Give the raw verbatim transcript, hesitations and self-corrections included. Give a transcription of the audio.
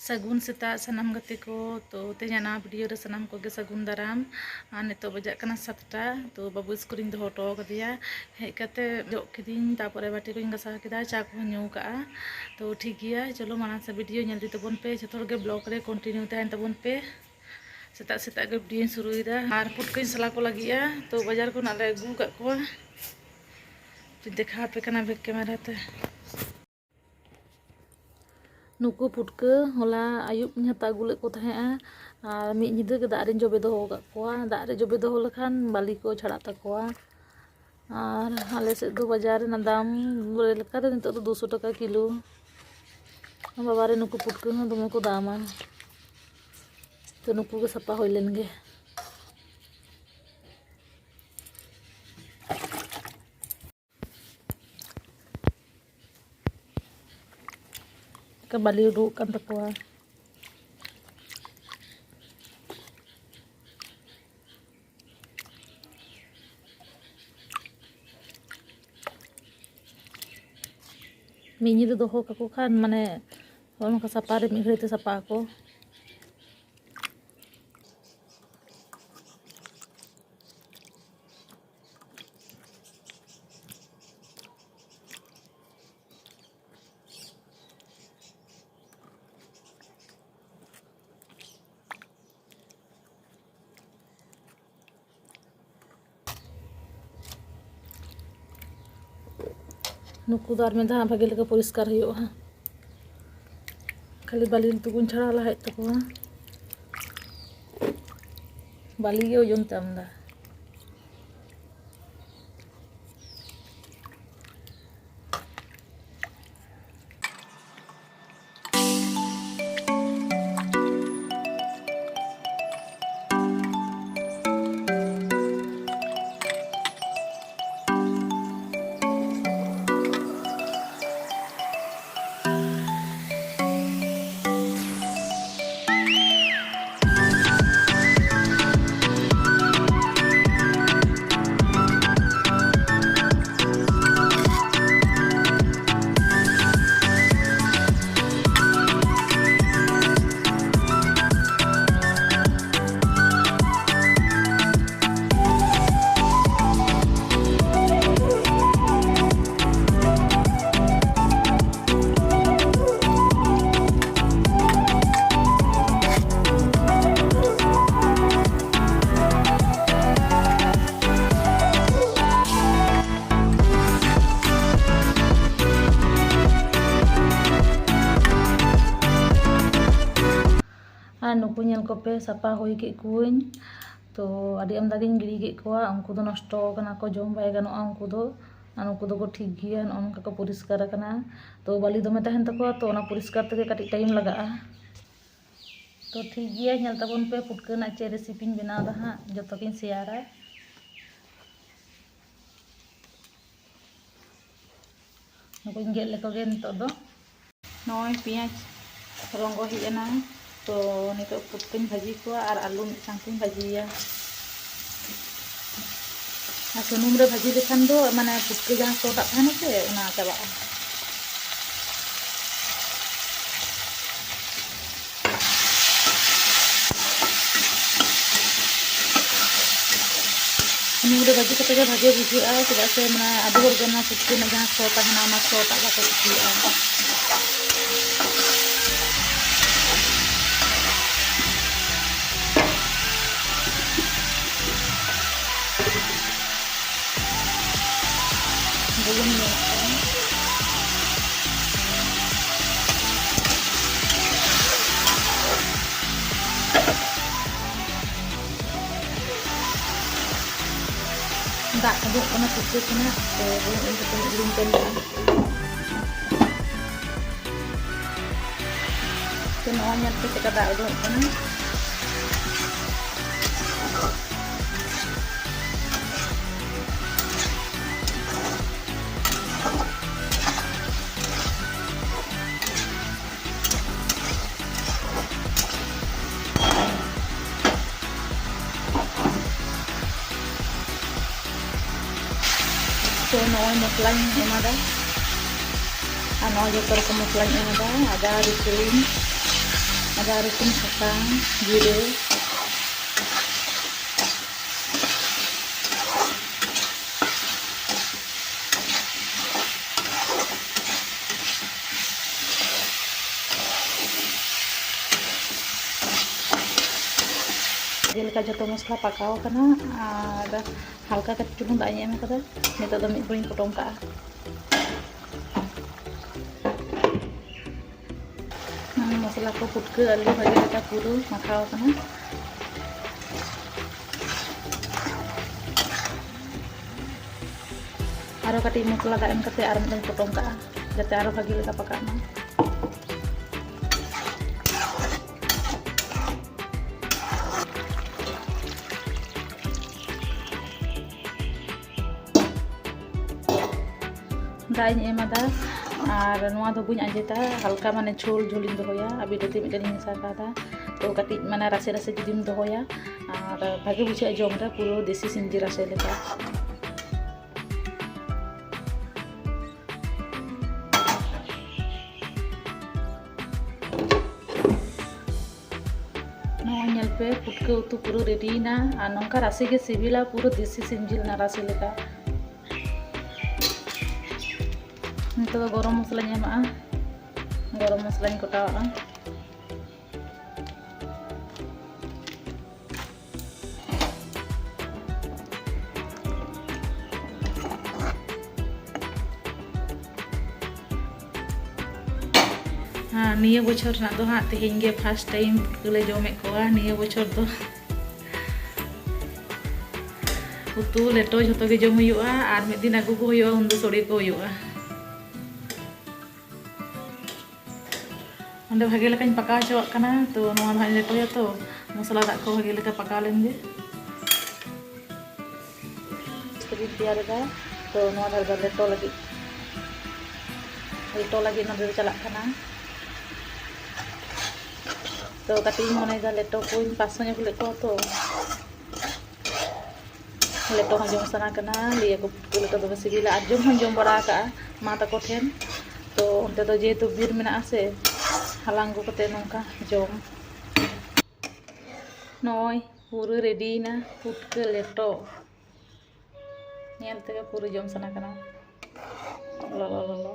ᱥᱟᱹᱜᱩᱱ ᱥᱮᱛᱟᱜ ᱥᱟᱱᱟᱢ ᱜᱟᱛᱮ ᱠᱚ᱾ ᱛᱚ ᱛᱮᱦᱮᱧᱟᱜ ᱱᱟᱣᱟ ᱵᱷᱤᱰᱤᱭᱳ ᱨᱮ ᱥᱟᱱᱟᱢ ᱠᱚᱜᱮ ᱥᱟᱹᱜᱩᱱ ᱫᱟᱨᱟᱢ᱾ ᱟᱨ ᱱᱤᱛᱚᱜ ᱵᱟᱡᱟᱜ ᱠᱟᱱᱟ ᱥᱟᱛᱴᱟ᱾ ᱛᱚ ᱵᱟᱹᱵᱩ ᱥᱠᱩᱞᱤᱧ ᱫᱚᱦᱚ ᱦᱚᱴᱚ ᱠᱟᱫᱮᱭᱟ᱾ ᱦᱮᱡ ᱠᱟᱛᱮ ᱡᱚᱜ ᱠᱤᱫᱤᱧ, ᱛᱟᱯᱚᱨᱮ ᱵᱟᱹᱴᱤ ᱠᱚᱧ ᱜᱟᱥᱟᱣ ᱠᱮᱫᱟ, ᱪᱟ ᱠᱚᱦᱚᱸ ᱧᱩ ᱠᱟᱜᱼᱟ᱾ ᱛᱚ ᱴᱷᱤᱠ ᱜᱮᱭᱟ, ᱪᱚᱞᱚ ᱢᱟᱲᱟᱝ ᱥᱮᱫ ᱵᱷᱤᱰᱤᱭᱳ ᱧᱮᱞ ᱤᱫᱤ ᱛᱟᱵᱚᱱ ᱯᱮ, ᱡᱚᱛᱚ ᱦᱚᱲ ᱜᱮ ᱵᱞᱚᱜ ᱨᱮ ᱠᱚᱱᱴᱤᱱᱤᱭᱩ ᱛᱟᱦᱮᱱ ᱛᱟᱵᱚᱱ ᱯᱮ᱾ ᱥᱮᱛᱟᱜ ᱥᱮᱛᱟᱜ ᱜᱮ ᱵᱷᱤᱰᱤᱭᱳᱧ ᱥᱩᱨᱩᱭᱮᱫᱟ᱾ ᱟᱨ ᱯᱩᱴᱠᱟᱹᱧ ᱥᱟᱞᱟ ᱠᱚ ᱞᱟᱹᱜᱤᱫᱼᱟ᱾ ᱛᱚ ᱵᱟᱡᱟᱨ ᱠᱷᱚᱱᱟᱜ ᱞᱮ ᱟᱹᱜᱩ ᱟᱠᱟᱫ ᱠᱚᱣᱟ᱾ ᱛᱚᱧ ᱫᱮᱠᱷᱟᱣ ᱟᱯᱮ ᱠᱟᱱᱟ ᱵᱮᱠ ᱠᱮᱢᱮᱨᱟ ᱛᱮ᱾ ᱱᱩᱠᱩ ᱯᱩᱴᱠᱟᱹ ᱦᱚᱞᱟ ᱟᱹᱭᱩᱵ ᱤᱧ ᱦᱟᱛᱟᱣ ᱟᱹᱜᱩ ᱞᱮᱫ ᱠᱚ ᱛᱟᱦᱮᱸᱜᱼᱟ, ᱟᱨ ᱢᱤᱫ ᱧᱤᱫᱟᱹ ᱜᱮ ᱫᱟᱜ ᱨᱤᱧ ᱡᱚᱵᱮ ᱫᱚᱦᱚ ᱟᱠᱟᱫ ᱠᱚᱣᱟ᱾ ᱫᱟᱜ ᱨᱮ ᱡᱚᱵᱮ ᱫᱚᱦᱚ ᱞᱮᱠᱷᱟᱱ ᱵᱟᱹᱞᱤ ᱠᱚ ᱪᱷᱟᱲᱟᱜ ᱛᱟᱠᱚᱣᱟ᱾ ᱟᱨ ᱟᱞᱮ ᱥᱮᱫ ᱫᱚ ᱵᱟᱡᱟᱨ ᱨᱮᱱᱟᱜ ᱫᱟᱢ ᱵᱚᱞᱮ ᱞᱮᱠᱟ ᱫᱚ ᱱᱤᱛᱚᱜ ᱫᱚ ᱫᱩᱥᱚ ᱴᱟᱠᱟ ᱠᱤᱞᱳ᱾ ᱵᱟᱵᱟᱨᱮ, ᱱᱩᱠᱩ ᱯᱩᱴᱠᱟᱹ ᱦᱚᱸ ᱫᱚᱢᱮ ᱠᱚ ᱫᱟᱢᱟ᱾ ᱛᱚ ᱱᱩᱠᱩ ᱜᱮ ᱥᱟᱯᱟ ᱦᱩᱭ ᱞᱮᱱ ᱜᱮ᱾ ᱮᱠᱮ ᱵᱟᱹᱞᱤ ᱩᱰᱩᱠᱚᱜ ᱠᱟᱱ ᱛᱟᱠᱚᱣᱟ᱾ ᱢᱤᱫ ᱧᱤᱫᱟᱹ ᱫᱚᱦᱚ ᱠᱟᱠᱚ ᱠᱷᱟᱱ, ᱢᱟᱱᱮ, ᱱᱚᱜᱼᱚ ᱱᱚᱝᱠᱟ ᱥᱟᱯᱷᱟ ᱨᱮ ᱢᱤᱫ ᱜᱷᱟᱹᱲᱤᱡ ᱛᱮ ᱥᱟᱯᱷᱟᱜ ᱟᱠᱚ᱾ ᱱᱩᱠᱩ ᱫᱚ ᱟᱨ ᱢᱤᱫ ᱫᱷᱟᱣ ᱵᱷᱟᱜᱮ ᱞᱮᱠᱟ ᱯᱚᱨᱤᱥᱠᱟᱨ ᱦᱩᱭᱩᱜᱼᱟ᱾ ᱠᱷᱟᱹᱞᱤ ᱵᱟᱹᱞᱤ ᱴᱩᱠᱩᱧ ᱪᱷᱟᱲᱟᱣ ᱞᱟᱦᱟᱭᱮᱫ ᱛᱟᱠᱚᱣᱟ᱾ ᱵᱟᱹᱞᱤ ᱜᱮ ᱳᱡᱚᱱ ᱛᱮ ᱟᱢᱫᱟ᱾ ᱟᱨ ᱱᱩᱠᱩ ᱧᱮᱞ ᱠᱚᱯᱮ, ᱥᱟᱯᱷᱟ ᱦᱩᱭ ᱠᱮᱫ ᱠᱚᱣᱟᱹᱧ᱾ ᱛᱚ ᱟᱹᱰᱤ ᱟᱢᱫᱟ ᱜᱤᱧ ᱜᱤᱰᱤ ᱠᱮᱫ ᱠᱚᱣᱟ᱾ ᱩᱱᱠᱩ ᱫᱚ ᱱᱚᱥᱴᱚ ᱟᱠᱟᱱᱟ ᱠᱚ, ᱡᱚᱢ ᱵᱟᱭ ᱜᱟᱱᱚᱜᱼᱟ ᱩᱱᱠᱩ ᱫᱚ᱾ ᱟᱨ ᱩᱱᱠᱩ ᱫᱚᱠᱚ ᱴᱷᱤᱠ ᱜᱮᱭᱟ, ᱱᱚᱜᱼᱚ ᱱᱚᱝᱠᱟ ᱠᱚ ᱯᱚᱨᱤᱥᱠᱟᱨ ᱟᱠᱟᱱᱟ᱾ ᱛᱚ ᱵᱟᱹᱞᱤ ᱫᱚᱢᱮ ᱛᱟᱦᱮᱱ ᱛᱟᱠᱚᱣᱟ, ᱛᱚ ᱚᱱᱟ ᱯᱚᱨᱤᱥᱠᱟᱨ ᱛᱮᱜᱮ ᱠᱟᱹᱴᱤᱡ ᱴᱟᱭᱤᱢ ᱞᱟᱜᱟᱜᱼᱟ᱾ ᱛᱚ ᱴᱷᱤᱠ ᱜᱮᱭᱟ, ᱧᱮᱞ ᱛᱟᱵᱚᱱ ᱯᱮ ᱯᱩᱴᱠᱟᱹ ᱨᱮᱱᱟᱜ ᱪᱮᱫ ᱨᱮᱥᱤᱯᱤᱧ ᱵᱮᱱᱟᱣ ᱮᱫᱟ ᱦᱟᱸᱜ, ᱡᱚᱛᱚ ᱜᱤᱧ ᱥᱮᱭᱟᱨᱟ᱾ ᱱᱩᱠᱩᱧ ᱜᱮᱫ ᱞᱮᱠᱚ ᱜᱮ ᱱᱤᱛᱚᱜ ᱫᱚ᱾ ᱱᱚᱜᱼᱚᱭ ᱯᱮᱸᱭᱟᱡᱽ ᱨᱚᱸᱜᱚ ᱦᱮᱡ ᱮᱱᱟ, ᱛᱚ ᱱᱤᱛᱚᱜ ᱯᱩᱴᱠᱟᱹᱧ ᱵᱷᱟᱹᱡᱤ ᱠᱚᱣᱟ ᱟᱨ ᱟᱹᱞᱩ ᱢᱤᱫ ᱥᱟᱶᱛᱮᱧ ᱵᱷᱟᱹᱡᱤᱭᱟ᱾ ᱟᱨ ᱥᱩᱱᱩᱢ ᱨᱮ ᱵᱷᱟᱹᱡᱤ ᱞᱮᱠᱷᱟᱱ ᱫᱚ ᱢᱟᱱᱮ ᱯᱩᱴᱠᱟᱹ ᱡᱟᱦᱟᱸ ᱥᱚᱴᱟᱜ ᱛᱟᱦᱮᱱᱟ ᱥᱮ, ᱚᱱᱟ ᱪᱟᱵᱟᱜᱼᱟ᱾ ᱥᱩᱱᱩᱢ ᱨᱮ ᱵᱷᱟᱹᱡᱤ ᱠᱟᱛᱮ ᱜᱮ ᱵᱷᱟᱜᱮ ᱵᱩᱡᱷᱟᱹᱜᱼᱟ, ᱪᱮᱫᱟᱜ ᱥᱮ ᱢᱟᱱᱮ ᱟᱹᱰᱤ ᱦᱚᱲ ᱜᱮ ᱚᱱᱟ ᱯᱩᱴᱠᱟᱹ ᱨᱮᱱᱟᱜ ᱡᱟᱦᱟᱸ ᱥᱚ ᱛᱟᱦᱮᱱᱟ, ᱚᱱᱟ ᱥᱚᱴᱟᱜ ᱵᱟᱠᱚ ᱠᱩᱥᱤᱭᱟᱜᱼᱟ᱾ ᱵᱩᱞᱩᱝ ᱧᱮᱞᱚᱜ ᱠᱟᱱᱟ᱾ ᱫᱟᱜ ᱩᱰᱩᱠ ᱠᱟᱱᱟ ᱯᱤᱴᱷᱟᱹ ᱠᱷᱚᱱᱟᱜ, ᱛᱚ ᱵᱩᱞᱩᱝ ᱮᱢ ᱠᱟᱛᱮ ᱵᱩᱞᱩᱝ ᱠᱟᱹᱨᱤᱜᱼᱟ᱾ ᱛᱚ ᱱᱚᱣᱟ ᱧᱮᱞ ᱯᱮ ᱪᱮᱫᱠᱟ ᱫᱟᱜ ᱩᱰᱩᱠᱚᱜ ᱠᱟᱱᱟ᱾ ᱛᱚ ᱱᱚᱜᱼᱚᱭ ᱢᱚᱥᱞᱟᱧ ᱮᱢᱟᱫᱟ, ᱟᱨ ᱱᱚᱜᱼᱚᱭ ᱡᱚᱛᱚ ᱨᱚᱠᱚᱢ ᱢᱚᱥᱞᱟᱧ ᱮᱢᱟᱫᱟ, ᱟᱫᱟ ᱨᱚᱥᱩᱱ, ᱟᱫᱟ ᱨᱚᱥᱩᱱ ᱥᱟᱥᱟᱝ ᱡᱤᱨᱟᱹ᱾ ᱡᱮᱞᱮᱠᱟ ᱡᱚᱛᱚ ᱢᱚᱥᱞᱟ ᱯᱟᱠᱟᱣ ᱟᱠᱟᱱᱟ ᱟᱨ ᱦᱟᱞᱠᱟ ᱠᱟᱹᱴᱤᱡ ᱪᱩᱞᱩᱝ ᱫᱟᱜ ᱤᱧ ᱮᱢ ᱠᱟᱫᱟ᱾ ᱱᱤᱛᱚᱜ ᱫᱚ ᱢᱤᱫ ᱵᱚᱭᱤᱧ ᱯᱚᱴᱚᱢ ᱠᱟᱜᱼᱟ᱾ ᱢᱚᱥᱞᱟ ᱠᱚ, ᱯᱩᱴᱠᱟᱹ, ᱟᱹᱞᱩ ᱵᱷᱟᱜᱮ ᱞᱮᱠᱟ ᱯᱩᱨᱟᱹ ᱢᱟᱠᱷᱟᱣ ᱟᱠᱟᱱᱟ᱾ ᱟᱨᱚ ᱠᱟᱹᱴᱤᱡ ᱢᱚᱥᱞᱟ ᱫᱟᱜ ᱮᱢ ᱠᱟᱛᱮ ᱟᱨ ᱢᱤᱫ ᱫᱚᱢ ᱯᱚᱴᱚᱢ ᱠᱟᱜᱼᱟ, ᱡᱟᱛᱮ ᱟᱨᱚ ᱵᱷᱟᱜᱮ ᱞᱮᱠᱟ ᱯᱟᱠᱟᱜ ᱢᱟ᱾ ᱫᱟᱜ ᱤᱧ ᱮᱢ ᱟᱫᱟ᱾ ᱟᱨ ᱱᱚᱣᱟ ᱫᱚ ᱵᱟᱹᱧ ᱟᱸᱡᱮᱫᱟ, ᱦᱟᱞᱠᱟ ᱢᱟᱱᱮ ᱡᱷᱳᱞ ᱡᱷᱳᱞ ᱤᱧ ᱫᱚᱦᱚᱭᱟ᱾ ᱟᱨ ᱵᱤᱞᱟᱹᱛᱤ ᱢᱤᱫᱴᱮᱱ ᱤᱧ ᱢᱮᱥᱟ ᱠᱟᱫᱟ, ᱛᱚ ᱠᱟᱹᱴᱤᱡ ᱢᱟᱱᱮ ᱨᱟᱥᱮ ᱨᱟᱥᱮ ᱡᱩᱫᱤᱢ ᱫᱚᱦᱚᱭᱟ ᱟᱨ ᱵᱷᱟᱜᱮ ᱵᱩᱡᱷᱟᱹᱜᱼᱟ ᱡᱚᱢ ᱨᱮ, ᱯᱩᱨᱟᱹ ᱫᱮᱥᱤ ᱥᱤᱢ ᱡᱤᱞ ᱨᱟᱥᱮ ᱞᱮᱠᱟ᱾ ᱱᱚᱜᱼᱚᱭ ᱧᱮᱞ ᱯᱮ, ᱯᱩᱴᱠᱟᱹ ᱩᱛᱩ ᱯᱩᱨᱟᱹ ᱨᱮᱰᱤᱭᱮᱱᱟ᱾ ᱟᱨ ᱱᱚᱝᱠᱟ ᱨᱟᱥᱮ ᱜᱮ ᱥᱤᱵᱤᱞᱟ, ᱯᱩᱨᱟᱹ ᱫᱮᱥᱤ ᱥᱤᱢ ᱡᱤᱞ ᱨᱮᱱᱟᱜ ᱨᱟᱥᱮ ᱞᱮᱠᱟ᱾ ᱱᱤᱛᱚᱜ ᱫᱚ ᱜᱚᱨᱚᱢ ᱢᱚᱥᱞᱟᱧ ᱮᱢᱟᱜᱼᱟ, ᱜᱚᱨᱚᱢ ᱢᱚᱥᱞᱟᱧ ᱠᱚᱴᱟᱣᱟᱜᱼᱟ᱾ ᱦᱮᱸ, ᱱᱤᱭᱟᱹ ᱵᱚᱪᱷᱚᱨ ᱨᱮᱱᱟᱜ ᱫᱚ ᱦᱟᱸᱜ ᱛᱮᱦᱮᱧ ᱜᱮ first time ᱯᱩᱴᱠᱟᱹ ᱞᱮ ᱡᱚᱢᱮᱫ ᱠᱚᱣᱟ᱾ ᱱᱤᱭᱟᱹ ᱵᱚᱪᱷᱚᱨ ᱫᱚ ᱩᱛᱩ ᱞᱮᱴᱚ ᱡᱷᱚᱛᱚ ᱜᱮ ᱡᱚᱢ ᱦᱩᱭᱩᱜᱼᱟ, ᱟᱨ ᱢᱤᱫ ᱫᱤᱱ ᱟᱹᱜᱩ ᱠᱚ ᱦᱩᱭᱩᱜᱼᱟ, ᱩᱱᱫᱚ ᱥᱚᱲᱮ ᱠᱚ ᱦᱩᱭᱩᱜᱼᱟ᱾ ᱚᱸᱰᱮ ᱵᱷᱟᱜᱮ ᱞᱮᱠᱟᱧ ᱯᱟᱠᱟᱣ ᱦᱚᱪᱚᱣᱟᱜ ᱠᱟᱱᱟ᱾ ᱛᱚ ᱱᱚᱣᱟ ᱫᱚ ᱦᱟᱸᱜ ᱤᱧ ᱞᱮᱴᱚᱭᱟ, ᱛᱚ ᱢᱚᱥᱞᱟ ᱫᱟᱜ ᱠᱚ ᱵᱷᱟᱜᱮ ᱞᱮᱠᱟ ᱯᱟᱠᱟᱣ ᱞᱮᱱ ᱜᱮ᱾ ᱠᱚᱧ ᱛᱮᱭᱟᱨ ᱮᱫᱟ᱾ ᱛᱚ ᱱᱚᱣᱟ ᱫᱷᱟᱨᱮ ᱫᱚ ᱞᱮᱴᱚ ᱞᱟᱹᱜᱤᱫ, ᱞᱮᱴᱚ ᱞᱟᱹᱜᱤᱫ ᱱᱚᱸᱰᱮ ᱫᱚ ᱪᱟᱞᱟᱜ ᱠᱟᱱᱟ᱾ ᱛᱚ ᱠᱟᱹᱴᱤᱡ ᱤᱧ ᱢᱚᱱᱮᱭᱮᱫᱟ ᱞᱮᱴᱚ ᱠᱚᱧ ᱯᱟᱥᱱᱟᱣ ᱟᱹᱜᱩ ᱞᱮᱫ ᱠᱚᱣᱟ, ᱛᱚ ᱞᱮᱴᱚ ᱦᱚᱸ ᱡᱚᱢ ᱥᱟᱱᱟ ᱠᱟᱱᱟ᱾ ᱞᱟᱹᱭᱟᱠᱚ ᱯᱩᱴᱠᱟᱹ ᱞᱮᱴᱚ ᱫᱚᱢᱮ ᱥᱤᱵᱤᱞᱟ, ᱟᱨ ᱡᱚᱢ ᱦᱚᱸᱧ ᱡᱚᱢ ᱵᱟᱲᱟ ᱟᱠᱟᱜᱼᱟ ᱢᱟ ᱛᱟᱠᱚ ᱴᱷᱮᱱ᱾ ᱛᱚ ᱚᱱᱛᱮ ᱫᱚ ᱡᱮᱦᱮᱛᱩ ᱵᱤᱨ ᱢᱮᱱᱟᱜᱼᱟ ᱥᱮ, ᱦᱟᱞᱟᱝ ᱟᱹᱜᱩ ᱠᱟᱛᱮ ᱱᱚᱝᱠᱟ ᱡᱚᱢ᱾ ᱱᱚᱜᱼᱚᱭ ᱯᱩᱨᱟᱹ ᱨᱮᱰᱤᱭᱮᱱᱟ ᱯᱩᱴᱠᱟᱹ ᱞᱮᱴᱚ᱾ ᱧᱮᱞ ᱛᱮᱜᱮ ᱯᱩᱨᱟᱹ ᱡᱚᱢ ᱥᱟᱱᱟ ᱠᱟᱱᱟ᱾ ᱞᱚᱞᱚ ᱞᱚᱞᱚ᱾